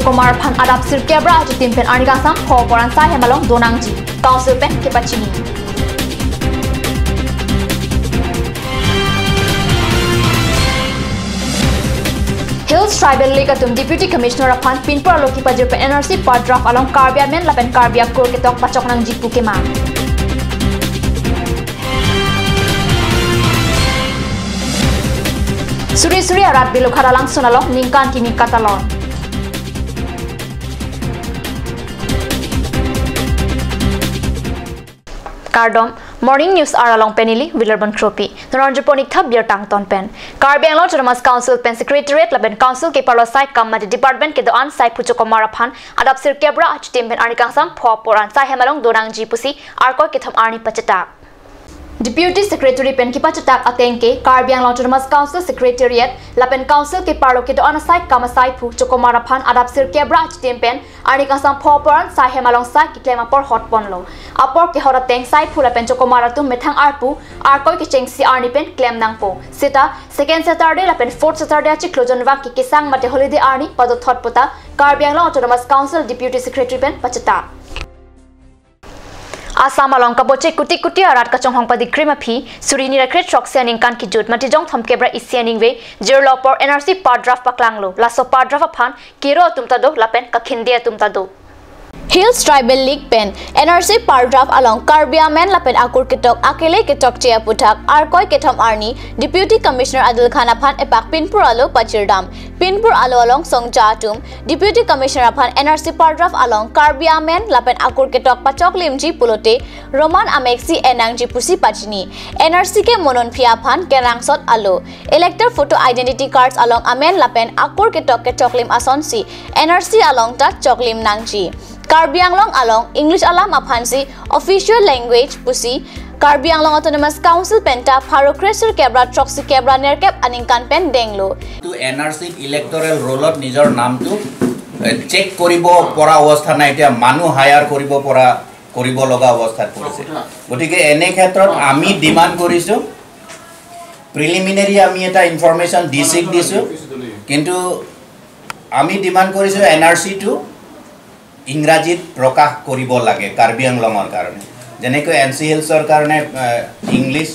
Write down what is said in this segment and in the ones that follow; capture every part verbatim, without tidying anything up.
Chokomar aphan adap sirkep ra achitim pen arni kangsam pho apor an sai hem along donangji, Council pen kepachini. Hills Tribal League atum Deputy Commissioner aphan pinpur alo kepajir pen N R C par draft along Karbi amen lapen Karbi akur ketok pachok nangji pu kemang. Suri suri arat Belughat alangsun along ningkan kimi katalon. Kardom, Morning News Hour along pen neli Wilerbon Kropi. Non arjupon ik tha birta angton pen. Karbi Anglong Autonomous Council pen Secretariat lapen Council keparlo sai kam mate department kedo-an saiphu Chokomar aphan adap sirkep ra achitim pen arni kangsam pho apor an sai hem along donangji pusi arkoi kethom arni pachetak. Deputy Secretary pen kepachetak ateng ke Karbi Anglong Autonomous Council Secretariat lapen Council keparlo kedo-an asai kam asaiphu Chokomar aphan adap sirkep ra achitim pen arni kangsam pho apor an sai hem along sai keklem apor hotponlo. Apor kehot ateng saiphu lapen Chokomar atum methang arpu arkoi kechengsi arni pen klem nangpo. Seta second Saturday lapen fourth Saturday achiklo jonvang ke kesang mate holiday arni padothot pu ta Karbi Anglong Autonomous Council Deputy Secretary pen pachetak. Assam along kaboche kuti kuti arat kachonghong padikrim aphi, suri hini ra kre throksi aningkan kejut, Matijong thomkep ra isi aningve, jirlo apor N R C par draft paklanglo, laso par draft aphan kero atum ta do, lapen kakhinde atum ta do. Hills Tribal League pen N R C par draft along Karbi amen lapen akur ketok akele ketokche aputhak arkoi kethom arni Deputy Commissioner Adil Khan aphan epak pinpur alo pachirdam. Pinpur alo along songja atum Deputy Commissioner aphan N R C par draft along Karbi amen lapen akur ketok pachoklimji pulote Roman amek si en nangji pusi pachini. N R C ke mo non aphi aphan kenangsot alo. Elector photo identity cards along amen lapen akur ketok kechoklim asonsi N R C along ta choklim nangji. Karbi Anglong along English alam aphansi official language pusi Karbi Anglong Autonomous Council penta pharo kre sirkep ra throksi kep ra nerkep aningkan pen denglo. To N R C electoral roll-ot nijor namtu, eh, check koribo pora obostha nai, etia manu hire koribo pora, koribo loga obosthat porise. Gotike ene khetrot ami demand korisu, preliminary ami eta information D C-k disu, kintu ami demand korisu N R C-tu ইংৰাজীত প্ৰকাশ কৰিব লাগে কাৰ্বি আংলঙৰ কাৰণে। যেনেকৈ N C হিলছৰ কাৰণে, আহ, ইংলিছ,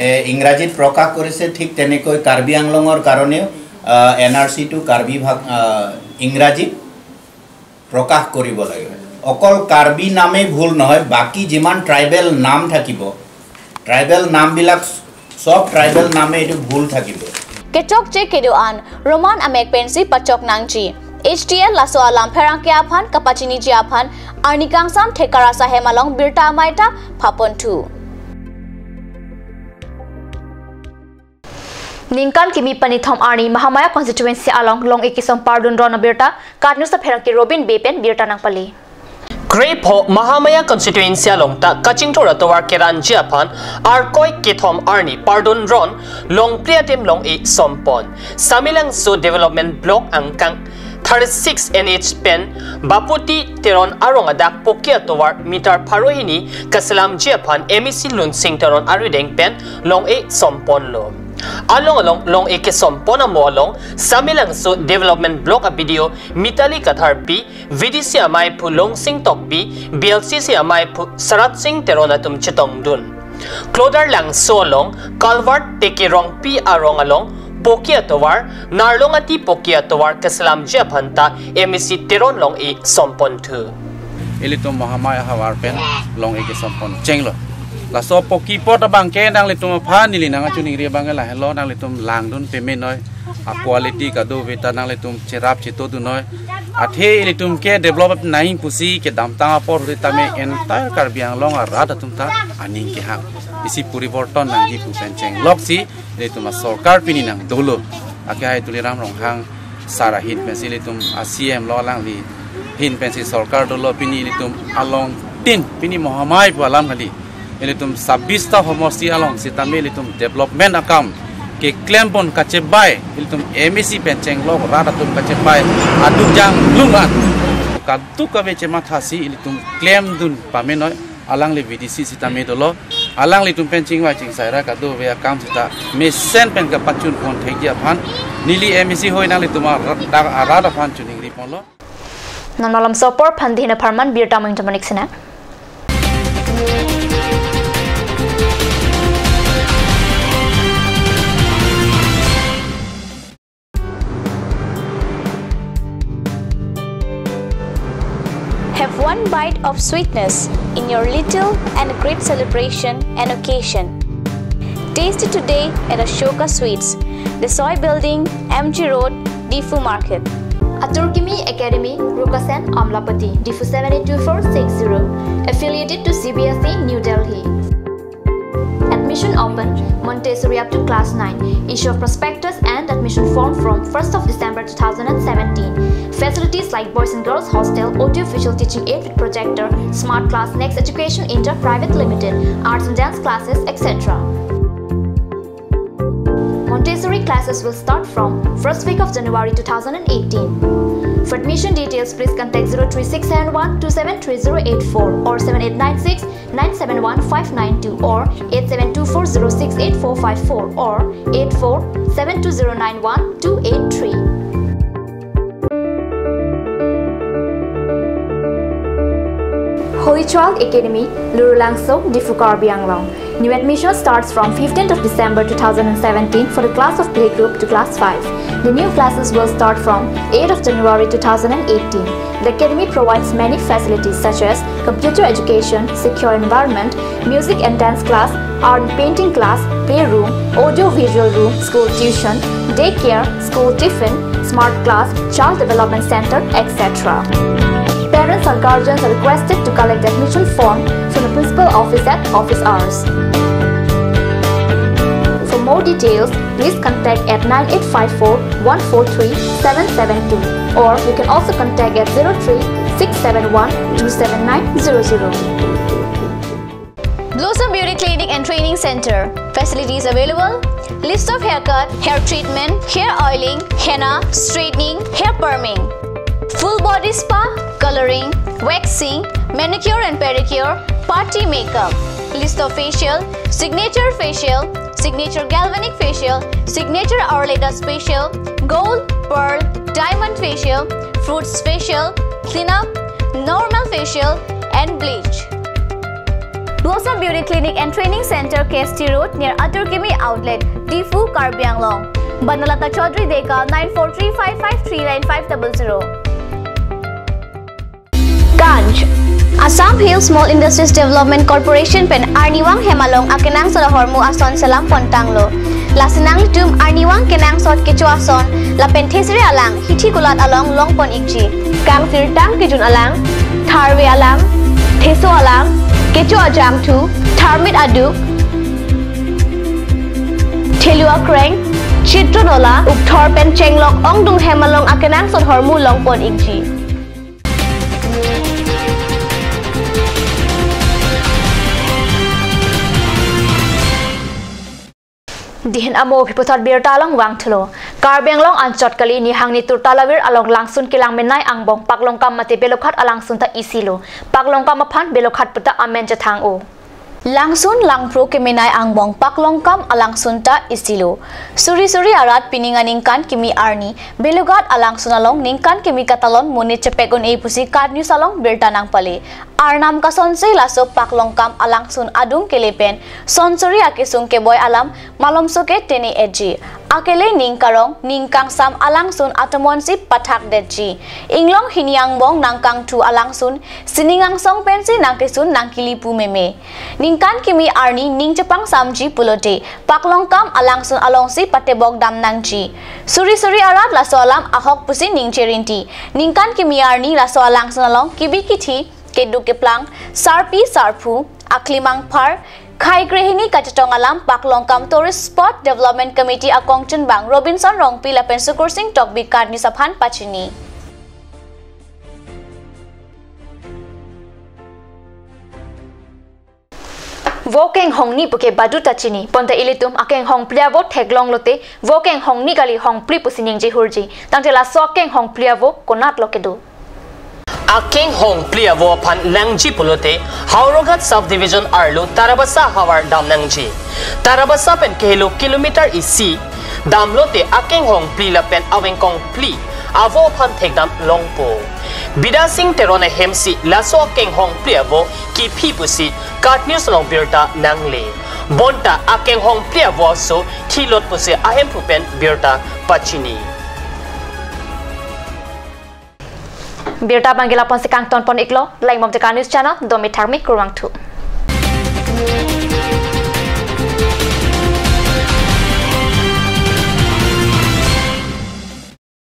এ, ইংৰাজীত প্ৰকাশ কৰিছে, ঠিক তেনেকৈ কাৰ্বি আংলঙৰ কাৰণেও, আহ, এন আৰ চিটো কাৰ্বি ভাগ, আহ, ইংৰাজীত প্ৰকাশ কৰিব লাগে। অকল কাৰ্বি নামেই ভুল নহয়, বাকী যিমান ট্ৰাইবেল নাম থাকিব, ট্ৰাইবেল নামবিলাক, সব ট্ৰাইবেল নামে এইটো ভুল থাকিব। Kechokche kedo-an Roman amek pensi pachok nangji. H T L laso alam pherangke aphan kapachiniji aphan arni kangsam thekara sai hem along birta amei ta phaponthu. Ningkan kimi panithom arni Mahamaya constituency along long-e kesom pardun ron abirta, KAT News apherangke Robin Bey pen birta nangpale. Krepho Mahamaya constituency along ta kachingthur atovar keranji aphan arkoi kethom arni pardun ron longpli adim long-e sompon. Samelangso Development Block angkang thirty-six N H pen Bapoti Teron arong adak Poki atovar meter pharo hini kaselamji aphan M A C Lunsing Teron arideng pen long-e somponlo. Along along long-e kesompon amo along Samelangso Development Block a B D O Mitali Katharpi, V D C ameiphu Longsing Tokbi, B L C C ameiphu Saratsing Teron atum chetongdun. Klodarlangso along Culvert Teke Rongpi arong along Poki atovar, Narlongati Poki atovar keselamji aphan ta M A C Teron long-e somponthu. Ilitum Mahamaya ahavar pen long-e kesompon chenglo. Laso Poki apot abangke nanglitum aphan neli nangkachiningri abangke lahelo, nanglitum langdun pame noi, a quality kadokave ta nanglitum cherap chetodun noi. Athe ilitum ke develop nai pusi kedamtang apor huri tame entire Karbi Anglong arat atum ta aning kehang. Isi poriborton nangji pu pen chengloksi ilitum a sorkar pini nang dolo. Akehai Tuliram Ronghang sar ahin pensi ilitum a C M lo, alangli ahin pensi sorkar dolo, pini ilitum along tin pini Mahamaya pu alam kali. Ilitum sabis ta homosti along sitame ilitum development akam keklempon kachebai, ilitum M A C pen chenglok rat atum kachebai aduk jang lung an kadokave chemathasi ilitum klemdun pame noi. Alangli V D C sitame dolo, alanglitum pen chingvai chingsai ra kadokave akam sita mesen pen kapachunpon thekji aphan neli M A C hoi nanglitum arat, arat aphan chiningri ponlo. Non malomso apor aphan dihin apharman birta mengjamonik sina. Have one bite of sweetness in your little and great celebration and occasion. Taste it today at Ashoka Sweets, Desoi Building, M G Road, Diphu Market. Atur Kimi Academy, Rukasen, Amlapati, Diphu seven eight two four six zero. Affiliated to C B S E, New Delhi. Admission open, Montessori up to class nine. Issue of prospectus and admission form from first of December two thousand and seventeen. Facilities like boys and girls hostel, audio visual teaching aid with projector, smart class, Next Education India Private Limited, arts and dance classes, et cetera. Montessori classes will start from first week of January two thousand and eighteen. For admission details, please contact zero three six seven one two seven three zero eight four or seven eight nine six nine seven one five nine two or eight seven two four zero six eight four five four or eight four seven two zero nine one two eight three. Holy Child Academy, Lurulangso, Diphu, Karbi Anglong. New admission starts from fifteenth of December two thousand and seventeen for the class of playgroup to class five. The new classes will start from eighth of January two thousand and eighteen. The academy provides many facilities such as computer education, secure environment, music and dance class, art and painting class, playroom, audio visual room, school tuition, daycare, school tiffin, smart class, child development center, et cetera. Parents or guardians are requested to collect admission form from the principal office at office hours. For more details, please contact at nine eight five four one four three seven seven two, or you can also contact at zero three six seven one two seven nine zero zero. Blossom Beauty Clinic and Training Center. Facilities available: list of haircut, hair treatment, hair oiling, henna, straightening, hair perming, full body spa, coloring, waxing, manicure and pedicure, party makeup, list of facial, signature facial, signature galvanic facial, signature Arleta facial, gold, pearl, diamond facial, fruits facial, cleanup, normal facial, and bleach. Blossom Beauty Clinic and Training Center, K S T Road, near Atur Kimi Outlet, Diphu, Karbi Anglong. Banalata Chaudhary Deka, nine four three five five three nine five double zero. Ganj. Assam Hill Small Industries Development Corporation pen arnivang hem along akenangsot ahormu ason selam pontanglo. Lasi nanglitum arnivang kenangsot kecho ason lapen thesere alang hithi kulat along longpon ikji. Kangsirtang kejun alang, tharve alang, theso alang, kecho ajangthu, tharmit aduk, thelu akreng, chitro nola, ukthor pen chenglok ongdung hem along akenangsot ahormu longpon ikji. Dihin amo aphi puthot birta along vangthulo. Karbi Anglong anchot kali, nihang nitur talavir along langsun kelang menei angbong Paklongkam mate Belughat alangsun ta isilo. Paklongkam aphan Belughat puta amen chethang-o. Langsun langpro kemenei angbong Paklongkam alangsun ta isilo. Suri suri arat pining aningkan kimi arni Belughat alangsun along ningkan kimi katalon monit chepek un-e pusi KAT News along birta nangpale. Arnam kasonse laso Paklongkam alangsun adung kele pen sonsuri akesung keboi alam malomso ke tene-etji. Akele ning karong ning kangsam alangsun atomonsi pathakdetji. Inglong hini angbong nangkangthu alangsun sining angsong pensi nangkesun nangkili pu meme. Ningkan kimi arni ning chepangsamji pulote Paklongkam alangsun alongsi patebok dam nangji. Suri suri arat laso alam ahok pusi ning cherinti. Ningkan kimi arni laso alangsun along kibi kithi, keduk keplang, sarpi sarpo, akli mangphar, khei krehini kachetong alam Paklongkam Tourist Spot Development Committee akongchunbang Robinson Rongpi lapen Sukursing Tokbi KAT News aphan pachini. Vo kenghong ni puke badu ta chini, bonta ilitum akenghong phli avo theklong lote, vo kenghong ni kali hong phli pusi ningje hurji, tangte laso akenghong phli avo konatlo kedo? Akenghong phli avo aphan nangji pulote, Howraghat Subdivision arlo Tarabasa havar dam nangji. Tarabasa pen kehelo kilometer isi damlote akenghong phli lapen avengkong phli avo aphan thekdam longpo. Bidya Sing Teron ahemsi laso akenghong phli avo kephi pusi KAT News along birta nangle. Bonta akenghong phli avo aso thilot pusi ahemphu pen birta pachini. Birta abangke lapu-ansi kangton pon iklo, langmong te KAT News channel, domi tharmi kurvangthu.